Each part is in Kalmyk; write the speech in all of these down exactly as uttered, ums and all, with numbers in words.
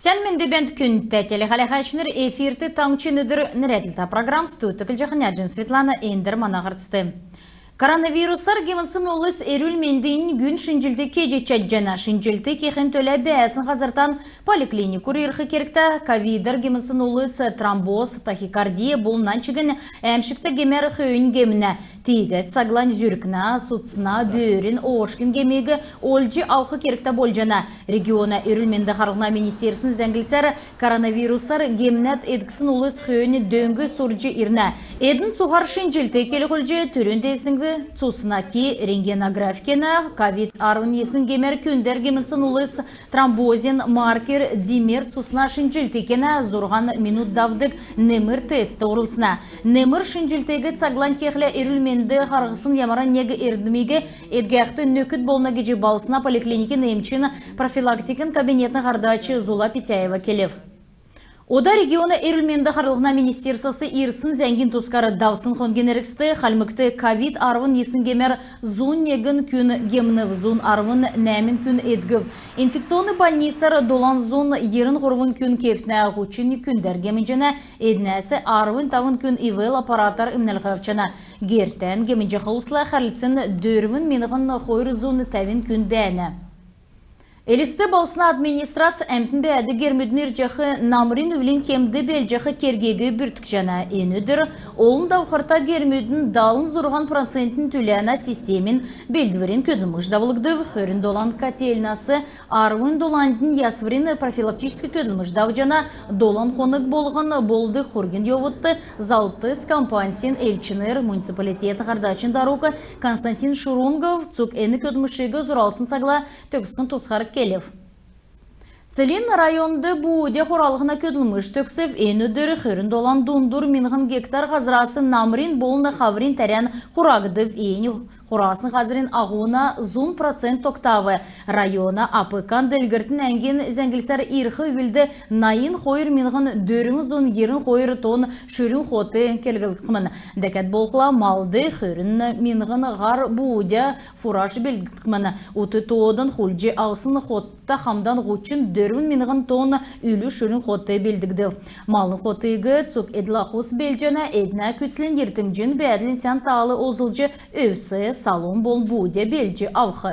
Сән менд бәәнт, күндтә телехәләһәчнр! Эфирт «Таңһчин өдр» нерәдлһтә программ. Студьд көтлҗәхнь Әҗин Светлана. Эндр мана һарцд. Коронавирусар гемнсн улс эрүл-мендин гүн шинҗлт кеҗ чадҗана. Шинҗлт кехин төлә бәәсн һазртан поликлиникүр ирх кергтә. Ковидар гемнсн улс тромбоз, тахикардия болн нань чигн әәмшгтә гемәр хөөннь гемнә. Тиигәд цаглань зүркнә, судцна, бөрин, оошкин гемиг олҗ авх кергтә болҗана. Региона эрүл-менд харлһна министерствин зәңглсәр, коронавирусар гемнәд эдгсн улс хөөннь дөң сурҗ ирнә. Эдн цуһар шинҗлт кеүлҗ, түрүн девсңгд цусна ки, рентгенограф кенә. Ковид арвн йисн гемәр күндәр гемнсн улс тромбозин маркер, димер цусна шинҗлт кенә, зурһан минут давдг немр тест орлцна. Немр шинҗлтиг цаглань кехлә эрүл-менд харһсн ямаран нег эрдмиг эдгәхд нөкд болна гиҗ балһсна поликлиникин эмчин профилактикин кабинетин һардач Зула Петяева келв. Ода региона эрүл-менд харлһна министерствас ирсн зәңгин тускар. Давсн хонгин эргцд Хальмгт ковид арвн йисн гемәр зун негн күн гемнв, зун арвн нәәмн күн эдгв. Инфекционн больницар долан зун йирн һурвн күн кевтнә, һучн күндәр гемнҗәнә, эднәс арвн тавн күн ИВЛ аппаратар эмнлһ авчана. Гертән гемнҗәх улсла хәрлцн дөрвн миңһн хойр зун тәвн күн бәәнә. Элст балһсна администрац әмтн бәәдг гермүдин ирҗәх намрин-үвлин кемд белдҗәх кергиг бүрткҗәнә. Эн өдр олн давхрта гермүдин далн зурһан процентин түләнә системин белдврин көдлмш давулгдв. Хөрн долан котельнас арвн доланднь ясврин профилактическ көдлмш давҗана. Долан хонг болһн болдг хургин йовудт заллтс компаньсин элчнр, муниципалитетин һардачин дарук Константин Шурунгов цуг эн көдлмшиг зуралсн цагла төгсхин тусхар келв. Целинн районд буудя хуралһна көдлмш төгсв. Эн өдр хөрн долан дундур миңһн гектар һазрас намрин болн хаврин тәрән хурагдв. Эн хурасн һазрин аһуна зун процент тогтав. Района АПК-н делгрлтин әңгин зәңглсәр, ирх үвлд найн хойр миңһн дөрвн зун йирн хойр тонн шүрүн хот керглгдхмн. Дәкәд болхла малд хөрн миңһн һар буудя фураж белдгдхмн. Ут тоодан хулдҗ авсн хот та хамдан һучн дөрвн миңһн тонн үлү шүрүн хот белдгдв. Малын хотыг цуг эдл-ахус белдҗәнә. Эднә күцлнь йиртмҗин бәәдлин сән таал олзлҗ, өвс, салом болн буудя белдҗ авх.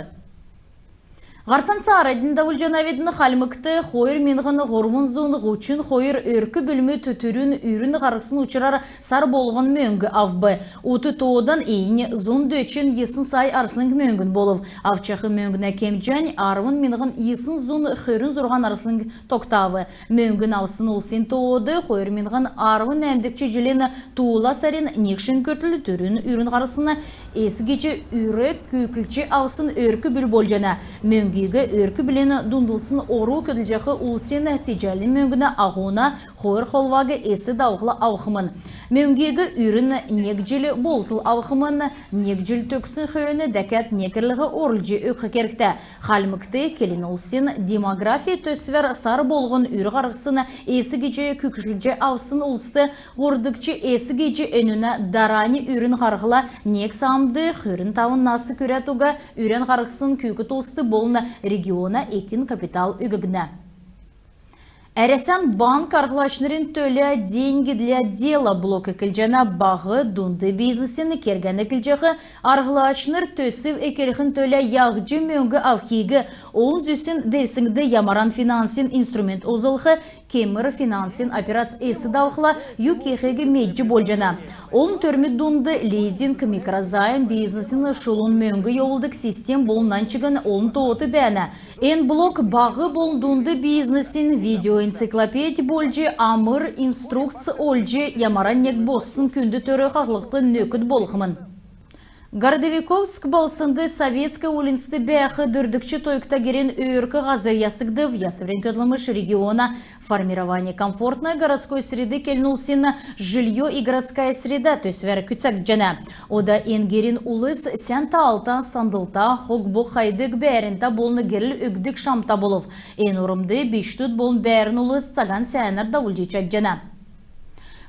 Һарцан цааранднь давулҗанавидн. Хальмгт хойр миңһн һурвн зун һучн хойр өрк-бүлмүд түрүн үрн һарһсн учрар сар болһн мөңг авв. Ут тоодан эннь зун дөчн йисн сай арслң мөңгн болв. Авчах мөңгнә кемҗәнь арвн миңһн йисн зун хөрн зурһан арслң тогтав. Мөңгн авсн улсин тоод хойр миңһн арвн нәәмдгч җилин туула сарин нег шин күртл түрүн үрн һарһсн эс гиҗ үр күүклҗ авсн өрк-бүл болҗана. Мөңгиг өрк-бүлин дундлсн ору көдлҗәх улсин теҗәлин мөңгнә аһуна хойр холваг эс давхла авхмн. Мөңгиг үрн нег җил болтл авхмн. Нег җил төгссн хөөн дәкәд некврлһ орулҗ өгх кергтә. Хальмгт келн улсин «Демография» төсвәр сар болһн үр һарһсн эс гиҗ күүклҗ авсн улст һурвдгч эс гиҗ, энүнә дарани үрн һархла, нег саамд хөрн тавн нас күрәд уга үрән һарһсн күүкд улст болн региона экин капитал өггднә. Әрәсән банк арһлачнрин төлә «Деньги для дела» блок эклҗәнә. Баһ, дунд бизнесин, кергән эклҗәх арһлачнр төсв эклхин төлә яһҗ мөңг авхиг, олн зүсн девсңгд ямаран финансин инструмент олзлх, кемр финансин операц эс давхла, ю кехиг медҗ болҗана. Олн төрмүд дунд лизинг, микрозайм, бизнесин шулун мөңг йовулдг систем болн нань чигн олн тоот бәәнә. Эн блок баһ болн дунд бизнесин видеоэнциклопедь болҗ, амр инструкц олҗ, ямаран нег боссн күнд төр хаһлхд нөкд болхмн. Городовиковск балһснд Советская уульнцд бәәх дөрвдгч тойгта герин өөрк һазр ясгдв. Ясврин көдлмш региона «Формирование комфортной городской среды» келн улсин «Жильё и городская среда» төсвәр күцәгдҗәнә. Ода эн герин улс сән таалта, сандлта, хог-бог хайдг, бәәрнтә болн герл өгдг шамта болв. Эн ормд бичкдүд болн бәәрн улс цаган сәәнәр давулҗ чадҗана.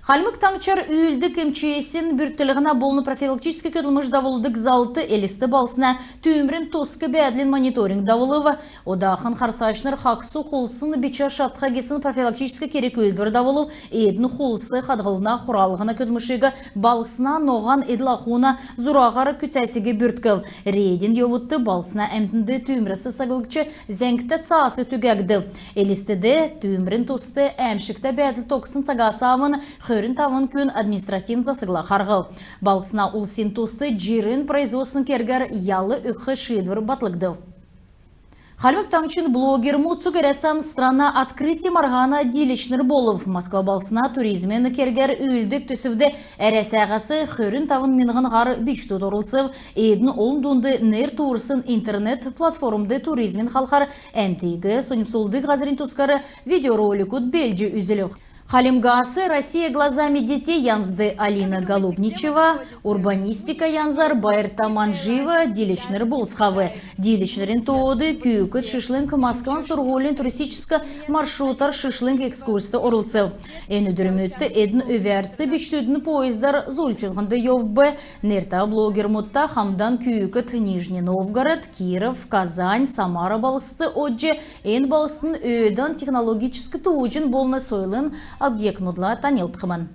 Хальмг Таңһчар үүлддг МЧС-ин бүртклһнә болн профилактическ көдлмш давулдг залт Элст балһсна түүмрин туск бәәдлин мониторинг давулв. Одахн харсачнр хагсу хулсн бичә шатха гисн профилактическ керг-үүлдвр давулв. Эдн хулс хадһллһна, хуралһна көдлмшиг балһсна ноһан эдл-ахун зураһар күцәсиг бүрткв. Рейдин йовудт балһсна әмтнд түүмрәс саглгч зәңгтә цаас түгәгдв. Элстд түүмрин туст әәмшгтә бәәдл тогтсн цагас авн хөрн тавн күн административн засгла харһв. Балһсна улсин туст җирн производственн кергәр ял өгх шиидвр батлгдв. Хальмг Таңһчин блогермуд цуг Әрәсән «Страна открытий» марһана дииләчнр болв. Москва балһсна туризмин кергәр үүлддг төсвд Әрәсәһәс хөрн тавн миңһн һар бичкдүд орлцв. Эдн олн дунд нер туурсн интернет-платформд туризмин халхар әмтиг соньмсулдг һазрин тускар видеороликуд белдҗ үзүлв. Хальмгас «Россия глазами детей» янзд Алина Голубничева, урбанистика янзар Байрта Манжиева дииләчнр болцхав. Дииләчнрин тоод күүкд шишлң Москван сурһулин туристическ маршрутар шишлң экскурсьт орлцв. Эн өдрмүдт эдн өвәрц бичкдүдин поездар зуульчллһнд йовв. Нертә блогермудта хамдан күүкд Нижний Новгород, Киров, Казань, Самара балһсдт одҗ, эн балһсдын өөдән технологическ тууҗин болн сойлын объектмудла таньлдхмн.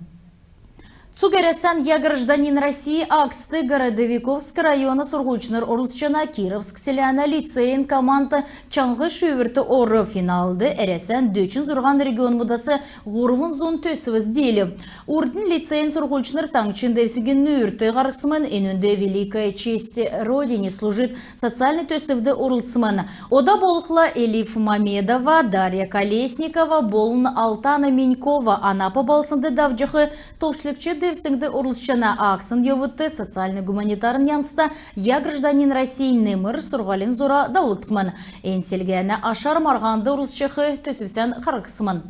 Цуг Әрәсән «Я гражданин России» акцд Городовиковск района сурһульчнр орлцҗана. Кировск селәнә лицейин команд чаңһ шүүврт орв. Финалд Әрәсән дөчн зурһан регионмудас һурвн зун төсвс диилв. Урднь лицейин сурһульчнр таңһчин девсңгин нүүрт һарһсмн. Энүнд «Великая честь Родине служить» социальн төсвд орлцсмн. Ода болхла Элиф Мамедова, Дарья Колесникова болн Алтана Минькова Анапа балһснд давҗах товчлгч девсңгд орлцҗана. Акцин йовудт социальн-гуманитарн янзта «Я гражданин России» немр сурһулин зура давулгдхмн. Эн селгәнә ашар марһанд орлцҗах төсвсән харһсмн.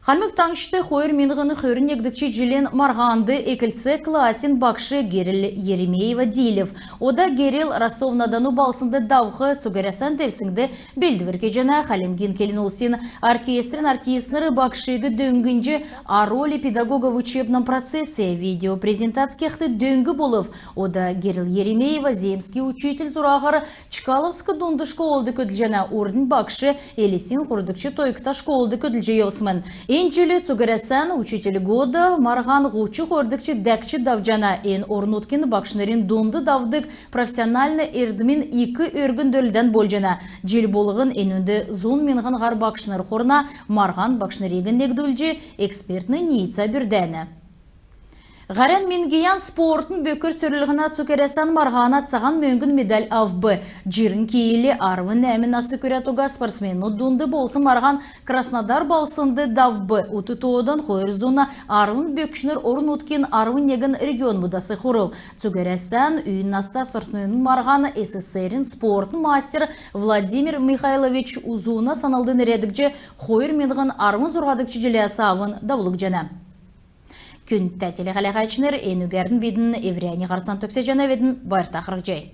Хальмг Таңһчд хойр миңһн хөрн негдгч җилин марһанд эклц классин багш Герл Еремеева диилв. Ода Герл Ростов-на-Дону балһснд давх цуг Әрәсән девсңгд белдвр кеҗәнә. Хальмгин келн улсин оркестрин артистнр багшиг дөңнҗ, «О роли педагога в учебном процессе» видеопрезентац кехд дөң болв. Ода Герл Еремеева «Земский учитель» зураһар Чкаловск дунд школд көдлҗәнә. Урднь багш Элстин һурвдгч тойгта школд көдлҗ йовсмн. Эн җил цуг Әрәсән «Учитель года» марһан һучн хойрдгч дәкҗ давҗана. Эн орн-нутгин багшнрин дунд давдг профессиональн эрдмин ик өргн дөрлдән болҗана. Җил болһн энүнд зун миңһн һар багшнр хурна. Марһан багшнриг негдүлҗ, экспертн ниицә бүрдәнә. Һәрән Мингиян спортын бөкр сөрлһнә цуг Әрәсән марһана цаһан мөңгн медаль авв. Җирн кил арвн нәәмн нас күрәд уга спортсменмүд дунд болсн марһан Краснодар балһснд давв. Ут тоодан хойр зун арвн бөкчнр орн-нутгин арвн негн регионмудас хурв. Цуг Әрәсән үйн наста спортсменмүдин марһан СССР-ин спортын мастер Владимир Михайлович Узуна саналд нерәдгдҗ, хойр миңһн арвн зурһадгч җиләс авн давулгдҗана. Күндтә телехәләһәчнр, энүгәрн бидн эврәннь һарцан төгсәҗәнәвидн. Байрта харһий.